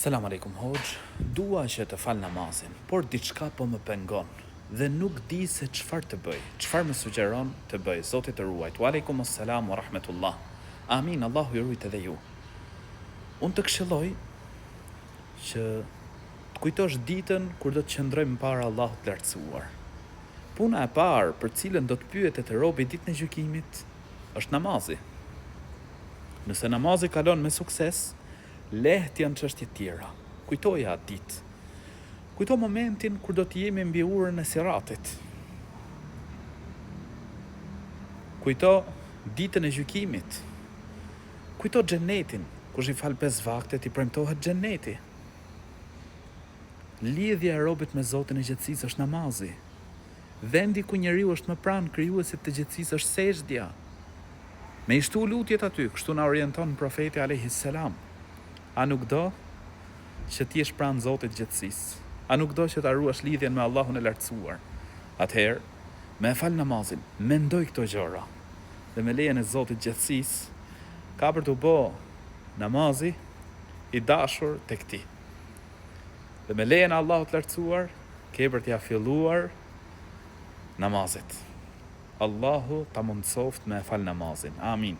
Selam alejkum hoxhë, dua që të fal namazin, por diçka po më pengon dhe nuk di se çfarë të bëj, çfarë më sugjeron të bëj, Zoti të ruajt, Wa alejkum selam wa rahmetullah. Amin, Allahu ju rujt edhe ju. Unë të këshilloj që të kujtosh ditën kur do të qëndrojmë para Allahut të Lartësuar. Puna e parë për të cilën do të pyetet robi ditën e gjykimit është namazi. Nëse namazi kalon me sukses, lehtë janë çështjet tjera. Kujtoje atë ditë. Kujto momentin kur do të jemi mbi urën e Siratit. Kujto ditën e gjykimit. Kujto xhenetin, kush i fal pesë vaktet i premtohet xheneti. Lidhja e robit me Zotin e gjithësisë është namazi. Vendi ku njeriu është më pranë Krijuesit të gjithësisë është sexhdja. Me i shtu lutjet aty, kështu na orienton Profeti alejhi selam. A nuk do që të jesh pranë Zotit të gjithësisë? A nuk do që ta ruash lidhjen me Allahun e Lartësuar? Atëherë, me e fal namazin, mendoj këto gjëra dhe me lejen e Zotit të gjithësisë, ka për t'u bo namazi i dashur tek ti. Dhe me lejen e Allahut të Lartësuar, ke për t'ia filluar namazit. Allahu ta mundësoftë me e fal namazin. Amin.